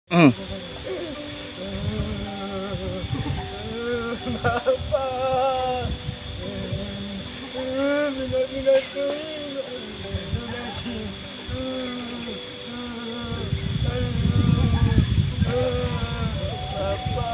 Bapak. Mina tuh. Bapak.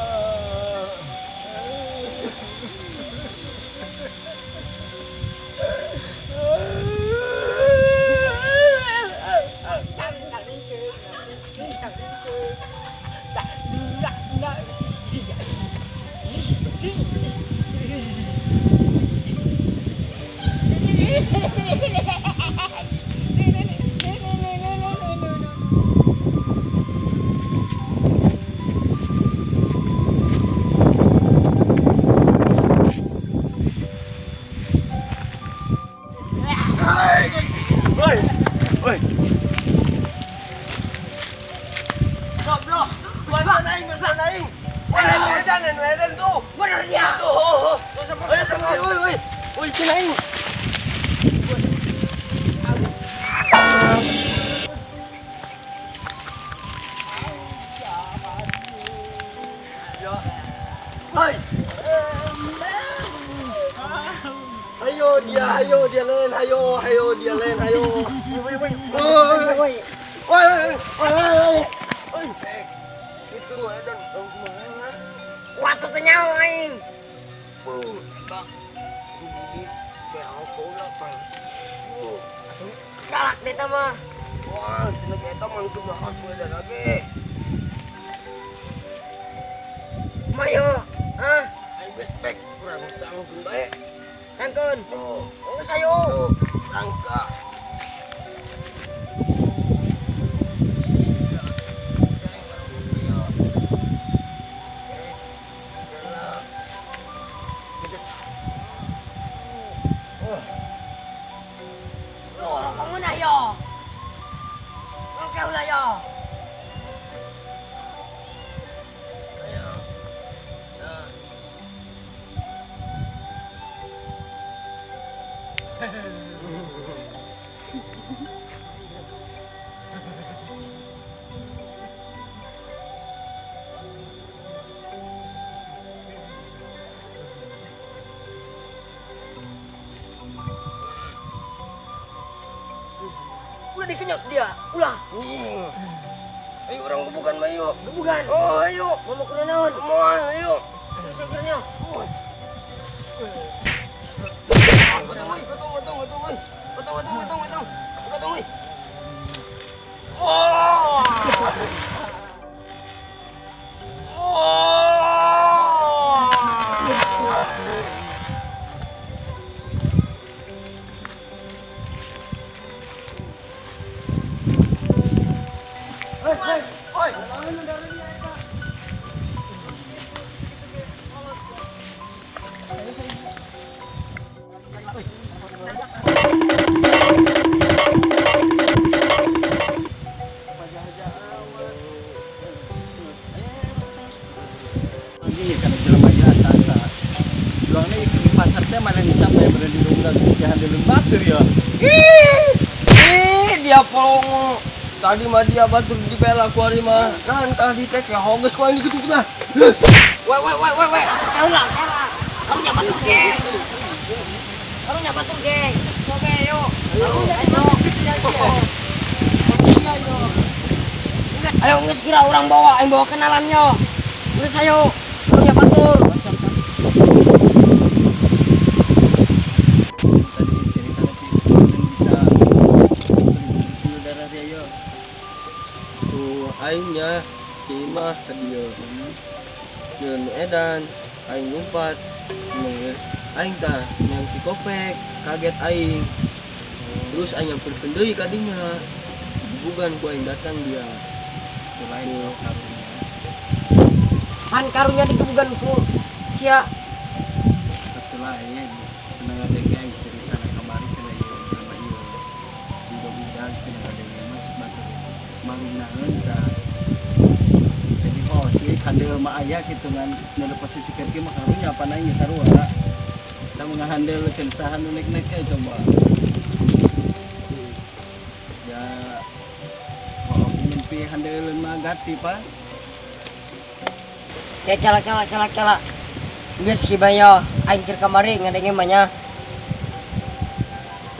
Oi, oi. Bro, mana aing, mana aing. Woi, edan tuh. Bener dia. Tuh, oh, oh. Oi, oi, oi. Oi, cina aing. Oi. Ayo dia lain, ayo, ayo dia lain, ayo. Woi, woi, woi. Woi, woi, woi. Itu nu edan kumaha? Waktu teh nyawa aing. Beuh, eta. Budi teh pang. Galak deh eta mah. Wah, cenah eta mah teu galak ku edan lagi. Mayo, ah. Aing geus pek kurang tangkeun bae. Tangkeun. Oh, oh sayo. Rangka. Ulah dikenyot dia, ulah. Ayo orang gebukan ayo. Gebukan. Oh, ayo. Mau ke naon? Mau ayo. Terus akhirnya. Potong, Oh. Oh. Oi, oi. Ini karena jelema asa-asa. Luangna di pasar teh mana dicapai berada di rumah jahan di batur ya. Ih, dia polong. Tadi mah dia batur di bela ku ari mah. Nah, tadi teh ya hoges ku aing dikitu lah. Woi, woi, woi, woi, woi. Karunya, karunya. Karunya batur ge. Karunya batur ge. Coba yo. Karunya Ayo geus kira orang bawa, aing bawa kenalannya. Geus ayo. Karunya batur. Tadi ceritanya sih bisa darah dia yo. Tuh aingnya cimah tadi yo. Jeung edan aing ngumpat. Aing tah yang si Kopek kaget aing. Terus aing nyamperkeun deui ka dinya. Bukan ku aing datang dia. Lain karunya. Pan karunya digebugan ku sia. Satu lain cenah ngadenge aing cerita kamari cenah ieu jelema ieu. Budak-budak cenah ngadenge mah cek batur malinaeun tah. Jadi oh si kandel mah aya kitu ngan nu posisi keur kieu mah karunya pan aing sarua. Kita menghandel saha nu nek-nek coba. Ya oh Kopi handeuleun mah ganti, Pak. Kayak kela kela kela kela. Geus ki bayo aing keur kamari ngadenge mah nya.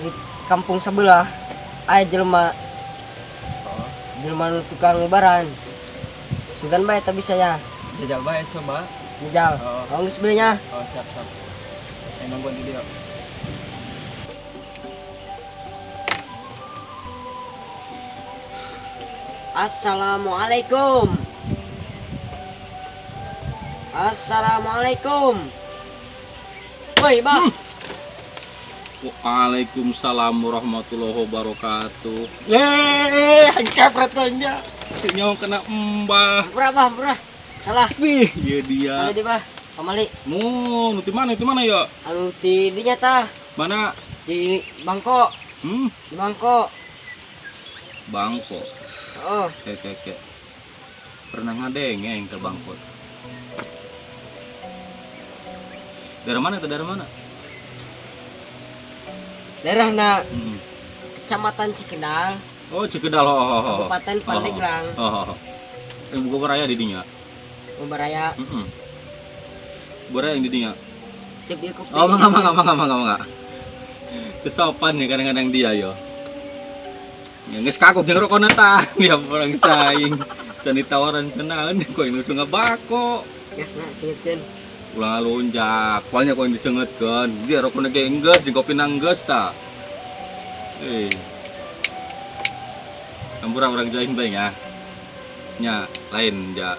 Di kampung sebelah aya jelema. Oh, Jelema nu tukang lebaran. Sugan bae eta bisa ya. Jajal bae coba. Jajal. Oh. Oh, geus belinya. Oh, siap, siap. Ayo nungguan di dia. Assalamualaikum. Assalamualaikum. Woi, Bang. Waalaikumsalam warahmatullahi wabarakatuh. Yeay, kepret kau ini. Nyawa kena embah. Pura, Bang, pura. Salah. Wih, iya dia. Anu di, Bah. Pamali. Mu, nu di mana? Di mana ya? Anu di dinya tah. Mana? Di Bangko. Di Bangko. Bangko. Oh, Oke, oke, oke. Pernah ngadenge yang ke Bangko. Daerah mana itu? Daerah mana? Daerahna Kecamatan Cikedal. Oh, Cikedal. Oh, oh, oh. Kabupaten Pandeglang. Oh, oh, oh. Buka Baraya di dinya. Baraya. Heeh. Baraya yang di dinya. Cep ieu kopi. Oh, mangga mangga mangga mangga mangga. Kesopan ya kadang-kadang dia yo. Ya geus kagok jeung rokona tah, dia orang saing. Dan ditawaran cenah kok ini langsung ngebako. Gasna singitkeun. Ulah lonjak, palnya kok yang disengetkeun. Dia rokona ge enggeus jeung kopi nanggeus ta. Ampura orang join bae ya. Nya lain ja.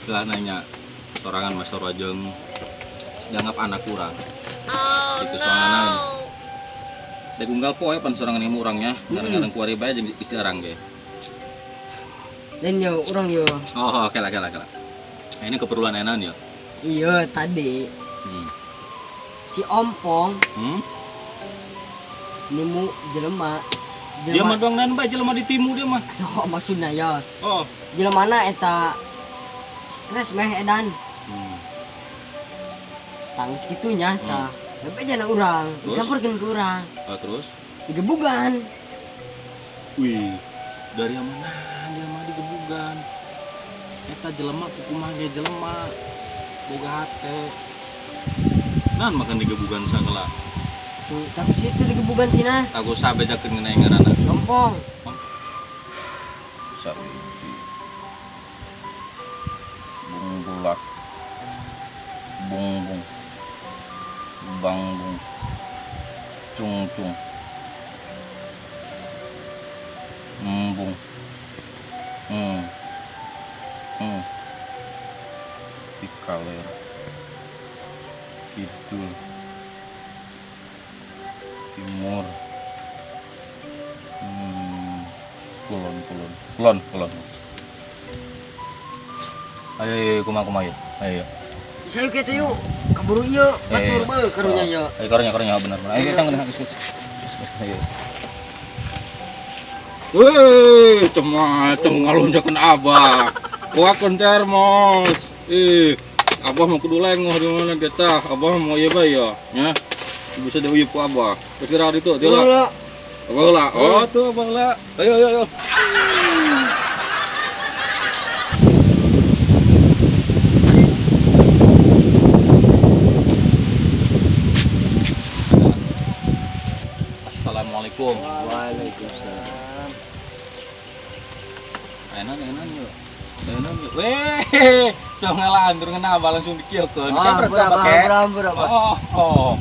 Setelah nanya sorangan mas Soro jeung sedanggap anak kurang. Itu soalnya naon. Dek unggal poe pan sorangan yang urangnya, kadang-kadang kuari bae jeung geus jarang ge. Dan yo urang yo. Oh, oke lah, oke lah, oke lah. Nah, ini keperluan enan yo. Iya tadi. Si Ompong nemu jelema. Dia mah doang nan bae jelema ditimu dia mah. Oh, maksudna ya. Oh. Jelema na eta stres meh edan. Tangis gitunya tah. Tapi jana urang, Terus? disamperkeun ke urang. Oh, terus? Digebugan. Wih, dari yang mana dia mah digebugan? Eta jelema kukumaha ge jelema. Boga hate. Nan makan digebugan sagala. Tuh, tapi situ digebugan sina. Aku sabe jakeun ngeunai ngaranna. Sompong. Sabe. Bung bulak. Bung bung. Bang bung. Cung cung. Embung. Pikaler. Kidul. Timur. Kulon, kulon. Kulon, kulon. Ayo, ayo, ayo, kumaha, kumaha, ayo. Ayo, ayo. Saya kitu yuk. Kaburu ieu, batur beuh karunya ieu. Ayo karunya, karunya benar, benar. Ayo, tanggung, tanggung, tanggung. Ayo. Wih, cemacem ngalunjakeun abah. Kuakeun termos. Ih, abah mau kudu lengoh di mana kita. Abah mau ieu bae ya, nya. Bisa diuyup ku abah. Terus kira ditu, dia lah. Abah lah. Oh, tuh abah lah. Ayo, ayo, ayo. Assalamualaikum. Waalaikumsalam. Enak, enak yuk. Enak yuk. Weh, so ngalantur ngena abah langsung dikiokeun. Ah, Kayak berapa, berapa, kek? berapa, berapa? Oh, oh.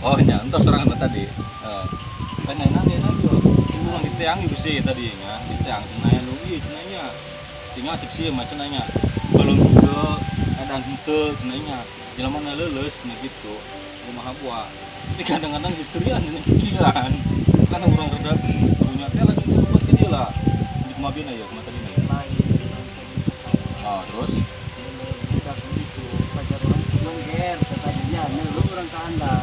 Oh, nya, entos serangan tadi. Heeh. Kan enak, enak yuk. Urang diteang ieu sih tadi nya, diteang cenah nu ieu cenah nya. Tinggal cek sih mah cenah nya. Belum ke edan henteu cenah nya. Jelema na leuleus nya gitu. Kumaha buah. Ini kadang-kadang histerian ini pikiran. Karena orang rada punya teh lagi buat ke dia lah. Di kumabina ya, kumaha tadi ya. Lain, Oh, terus? Budak gitu, pacar orang nongger tadinya, ngeluh orang ke anda.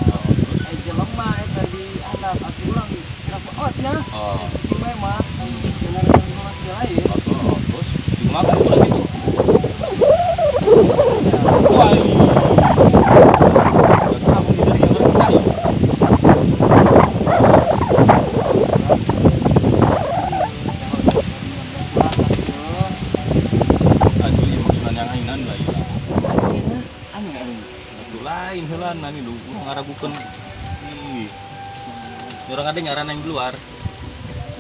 Jelema eta di andap atuh urang kenapa ot nya? Oh. Cicing bae mah. Dengar kolot ge lain. Oh, terus di kumaha urang gitu? Wah, ini. Kamu tidak yang bersaing. Ngaran ini lu urang ngaragukeun. Ih. Urang ada ngaran yang di luar.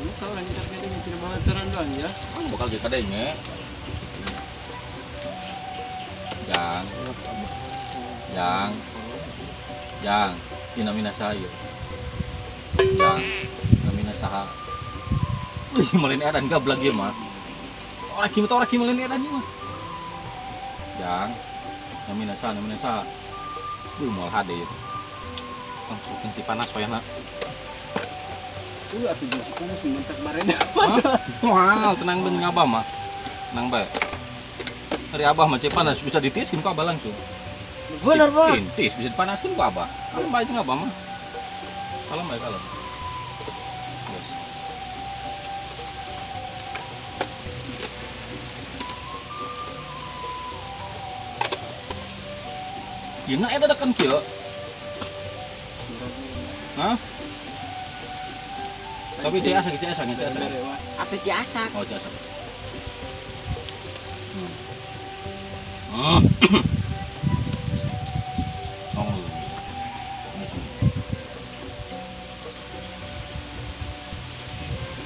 Lu tahu lagi tapi ada yang tidak bawa aturan doang ya. Kan bakal jadi kadenge. Jang. Jang. Jang. Ini namina saya. Jang. Namina saha. Wih, malin edan gablag ieu mah. Orang kieu orang kieu malin edan ieu mah. Jang. Namina saha, namina saha. Wih, moal hade ieu. Langsung si panas payahna. Atuh jeung si panas mentak barena. Wah, tenang ben ngabah mah. Tenang bae. Hari abah mah cek panas bisa ditiiskeun ku abah langsung. Bener, Bang. Tis bisa dipanaskeun ku abah. Kalem bae jeung abah mah. Kalem bae kalem. Yes. Yeuna eta dekan kieu. Hah? Tapi ciasak, ciasak, ciasak. Atau ciasak. Oh, ciasak. Oh.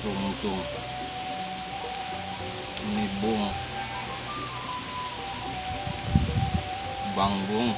Tung tung. Ini bung. Bang bung.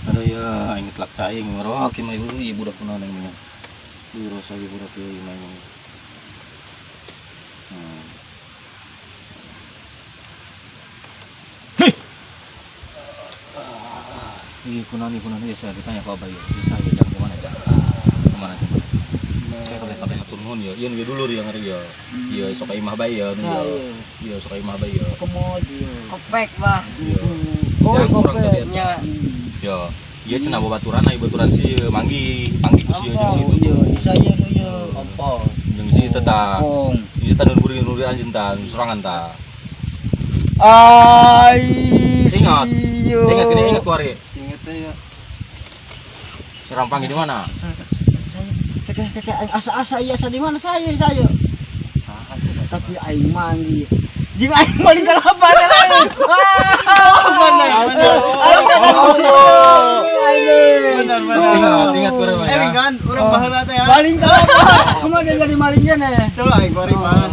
Aduh ya, aing telak caing ngerok mah ieu budak kunaon aing mah. Ieu rasa ieu budak ieu mah. Hei. Ih kunaon ieu saya ditanya ku abah ieu. Bisa ieu jangan kemana aja. Kemana coba? Kayak kabeh atur nuhun ya. Ieu nu dulur ya ngari ya. Ieu sok imah bae ya nu ya. Ieu sok imah bae ya. Komo dia. Kopek, Bah. Oh, kopek. Nya. Yo, ieu cenah babaturan ai baturan si manggi, manggi ku si jeung si itu. Ieu, isa ieu nu ieu. Ompong. Jeung si itu tah. Ieu tah nu buri anjeun tah, sorangan tah. Ai. Ingat. Ingat ini ingat ku ari. Ingat teh ya. Serampang di mana? Saya kakek aing asa-asa ieu asa di mana saya saya. Saha coba. Tapi aing manggi. Jeung aing maling kalaban aing. Wah, bener. Bener. Bener, bener. Ingat, ingat ku Eh, kan urang baheula teh ya. Maling kalaban. Kumaha jadi malingnya nih? Tuh aing goreng mah.